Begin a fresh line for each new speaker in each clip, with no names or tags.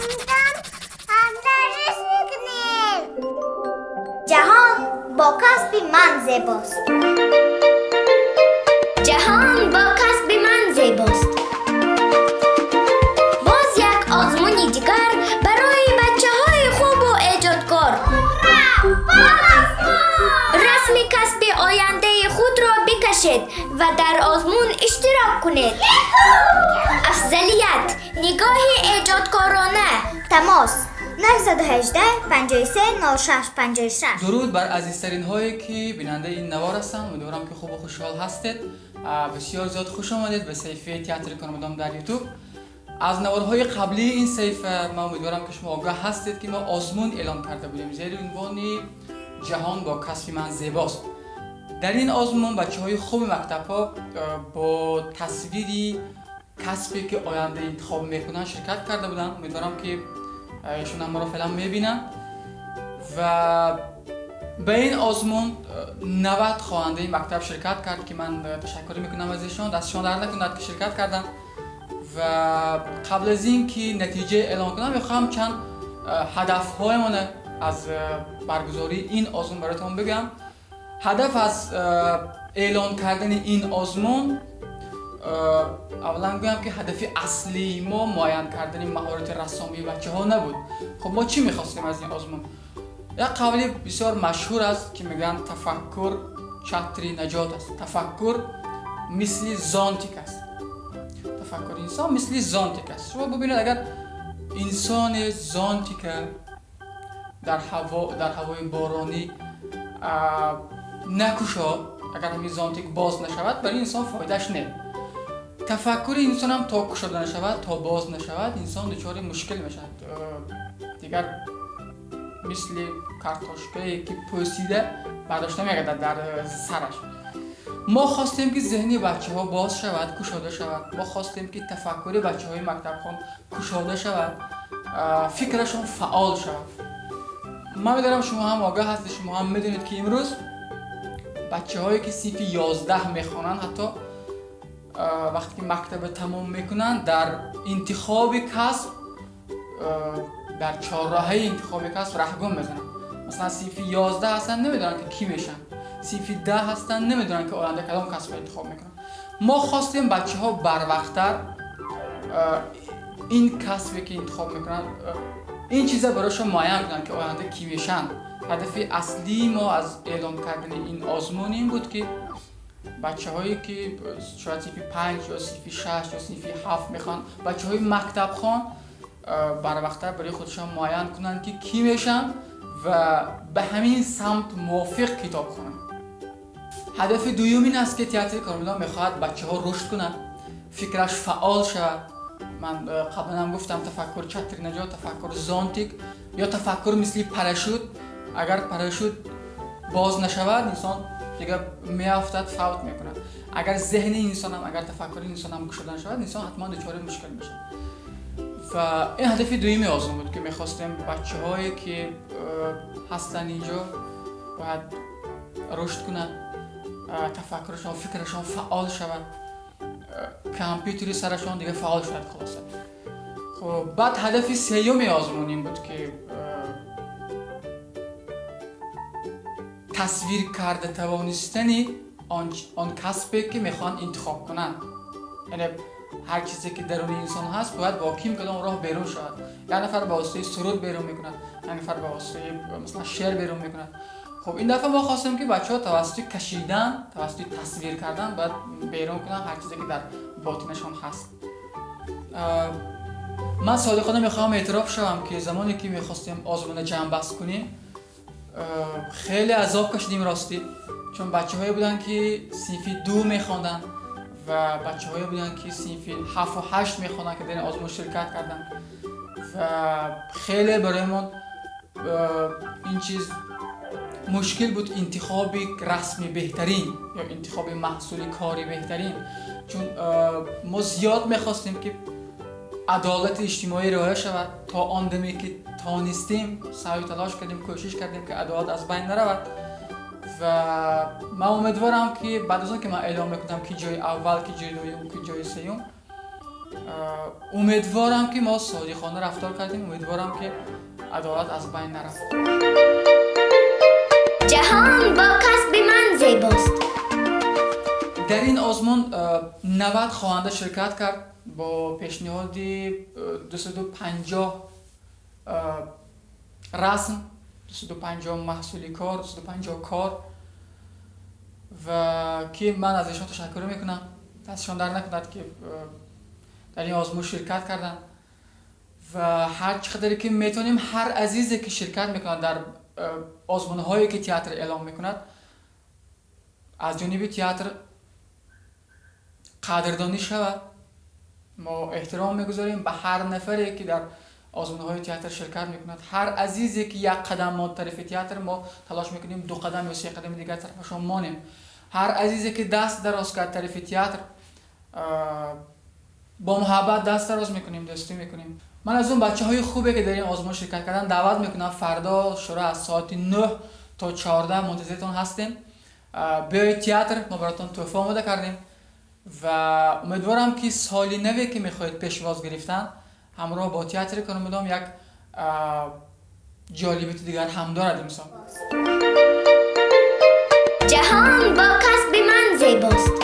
Ҳамдам ҳамда рушд мекунем. Ҷаҳон бо касби ман зебост.
Ҷаҳон бо касби ман зебост. Боз як озмуни дигар барои бачаҳои хубу эҷодкор. Расми касби ояндаи худро бикашед ва дар озмун иштирок кунед. Афзалият: нигоҳи эҷодкорона.
Тамос: 918 53 06 56.
Дуруд бар азизтаринҳое, ки бинандаи ин навор ҳастанд. Умедворам, ки хубу хушҳол ҳастед. Бисёр зиёд хуш омадед ба саҳифаи театри Конибодом дар Ютуб. Аз наворҳои қаблии ин саҳифа ман умедворам, ки шумо огаҳ ҳастед, ки мо озмун эълон карда будем зери унвони «Ҷаҳон бо касби ман зебост». Дар ин озмун бачаҳои хуби мактабҳо бо тасвири касбе, ки оянда интихоб мекунанд, ширкат карда буданд. Умедворам, ки ишонам моро феълан мебинанд. Ва ба ин озмун 90 хонандаи мактаб ширкат кард, ки ман ташаккур мекунам аз ишон, дастшон дард накунад, ки ширкат карданд. Ва қабл аз ин ки натиҷа эълон кунам, мехоҳам чанд ҳадафҳоямон аз баргузории ин озмун бароятон бигӯям. Ҳадаф аз эълон кардани ин озмун, аввалан гӯям, ки ҳадафи аслии мо муайян кардани маҳорати рассомии бачаҳо набуд. Хуб, мо чӣ мехостем аз ин озмун? Як қавли бисёр машҳур аст, ки мегӯянд: «Тафаккур чатри наҷот аст». Тафаккур мисли зонтик аст, тафаккури инсон мисли зонтик аст. Шумо бубинед, агар инсоне зонтика дар ҳавои боронӣ накушод, агар ҳамин зонтик боз нашавад, барои инсон фоидааш не. Тафаккури инсонам то кушода нашавад, то боз нашавад, инсон дучори мушкил мешавад. Дигар мисли картошкае, ки пӯсида бардошта мегардад дар сараш. Мо хостем, ки зеҳни бачаҳо боз шавад, кушода шавад. Мо хостем, ки тафаккури бачаҳои мактабхон кушода шавад, фикрашон фаъол шавад. Ман медонам, шумо ҳам огаҳ ҳастед, шумо ҳам медонед, ки имрӯз бачаҳое, ки синфи 11 мехонанд, ҳатто вақте ки мактаба тамом мекунанд, дар интихоби касб, дар чорроҳаи интихоби касб раҳгум мезананд. Масалан, синфи 11 ҳастанд, намедонанд, ки кӣ мешаванд, синфи 10 ҳастанд, намедонанд, ки оянда кадом касбро интихоб мекунанд. Мо хостем, бачаҳо барвақттар ин касбе, ки интихоб мекунанд, ин чиза барояшон муайян кунанд, ки оянда кӣ мешаванд. Ҳадафи аслии мо аз эълон кардани ин озмун ин буд, ки бачаҳое, ки шояд синфи 5 ё синфи 6 ё синфи 7 мехонанд, бачаҳои мактабхон барвақттар барои худашон муайян кунанд, ки кӣ мешаванд, ва ба ҳамин самт мувофиқ китоб хонанд. Ҳадафи дуюм ин аст, ки театри Конибодом мехоҳад бачаҳо рушд кунанд, фикраш фаъол шавад. Ман қаблан ҳам гуфтам: тафаккур чатри наҷот, тафаккур зонтик ё тафаккур мисли парашют. Агар парашют боз нашавад, инсон дигар меафтад, фавт мекунад. Агар зеҳни инсонам, агар тафаккури инсонам кушода нашавад, инсон ҳатман дучори мушкил мешавад. Ва ин ҳадафи дуюми озмун буд, ки мехостем бачаҳое, ки ҳастанд инҷо, бояд рушд кунанд, тафаккурашон, фикрашон фаъол шавад, компютери сарашон дига фаъол шавад, хулоса. Хуб, баъд ҳадафи сеюми озмун ин буд, ки тасвир карда тавонистани он касбе, ки мехоҳанд интихоб кунанд. Яъне ҳар чизе, ки даруни инсон ҳаст, бояд бо ким кадом роҳ берун шавад. Як нафар ба воситаи суруд берун мекунад, як нафар ба воситаи, масалан, шеър берун мекунад. Хуб, ин дафъа мо хостем, ки бачаҳо тавассути кашидан, тавассути тасвир кардан бояд берун кунанд ҳар чизе, ки дар ботинашон ҳаст. Ман содиқона мехоҳам эътироф шавам, ки замоне ки мехостем озмуна ҷамъбаст кунем, хеле азоб кашидем, ростӣ, чун бачаҳое буданд, ки синфи 2 мехонданд, ва бачаҳое буданд, ки синфи ҳафту ҳашт мехонданд, ки дар ин озмун ширкат карданд. Ва хеле бароямон ин чиз мушкил буд: интихоби расми беҳтарин ё интихоби маҳсули кори беҳтарин, чун мо зиёд мехостем, ки адолати иҷтимоӣ риоя шавад. То он даме, ки тонистем, саъю талош кардем, кӯшиш кардем, ки адолат аз байн наравад. Ва ман умедворам, ки баъд аз он ки ман эълон мекунам, ки ҷои аввал, ки ҷои дуюм, ки ҷои сеюм. Умедворам ки мо содиқона рафтор кардем, умедворам ки адолат аз байн нарафт.
Ҷаҳон бо касби ман зебост.
Дар ин озмун 90 хонанда ширкат кард бо пешниҳоди 250 расм, 250 маҳсули кор, 250 кор ва ки ман аз эшон ташаккур мекунам. Дастшон дар накунад ки дар ин озмун ширкат карданд ва ҳар чӣ қадаре ки метавонем ҳар азизе ки ширкат мекунад дар озмунҳое ки театр эълом мекунад аз ҷониби театр қадрдонӣ шавад. Мо эҳтиром мегузорем ба ҳар нафаре ки дар озмунҳои театр ширкат мекунад. Ҳар азизе ки як қадам мо тарафи театр мо талош мекунем ду қадам ё се қадами дигар тарафашон монем. Ҳар азизе ки даст дароз кард тарафи театр бо муҳаббат даст дароз мекунем, дӯстӣ мекунем. Ман аз он бачаҳои хубе ки дар ин озмун ширкат карданд даъват мекунам фардо шурӯъ аз соати 9 то 14 мунтазиртон ҳастем. Биёед театр, мо баротон тӯҳфа омода кардем ва умедворам ки соли наве ки мехоҳед пешвоз гирифтан ҳамроҳ бо театри Конибодом як ҷолибияти дигар ҳам дорад имсол.
Ҷаҳон бо касби ман зебост.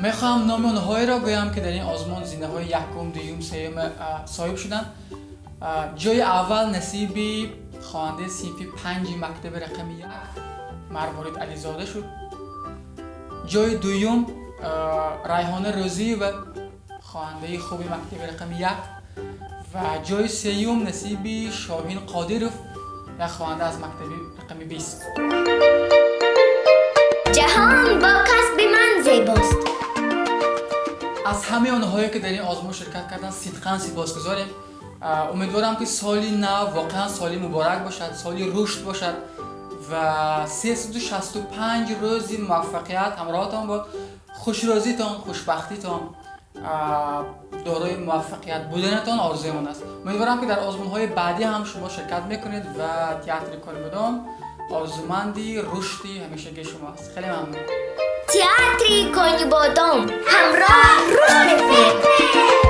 Мехоҳам номи онҳоеро гӯям ки дар ин озмун зинаҳои якум, дуюм, сеюм соҳиб шуданд. Ҷои аввал насиби хонандаи синфи 5 мактаби рақами 1 Марворид Ализода шуд. Ҷои дуюм Райҳона Рӯзиева, хонандаи хуби мактаби рақами 1 ва ҷои сеюм насиби Шоҳин Қодиров, як хонанда аз мактаби рақами 20.
Ҷаҳон бо касби ман зебост.
Аз ҳамаи онҳое, ки дар ин озмун ширкат карданд, сидқан сипосгузорем. Умедворам, ки соли нав воқеан соли муборак бошад, соли рушд бошад ва 365 рӯзи муваффақият ҳамроҳатон бод. Хушрӯзитон, хушбахтитон, дорои муваффақият буданатон орзуямон аст. Умедворам, ки дар озмунҳои баъдӣ ҳам шумо ширкат мекунед ва театри Конибодом орзуманди рушди ҳамешагии шумо аст. Хеле мамнун.
Театри Конибодом, ҳамроҳ рушд мекунем.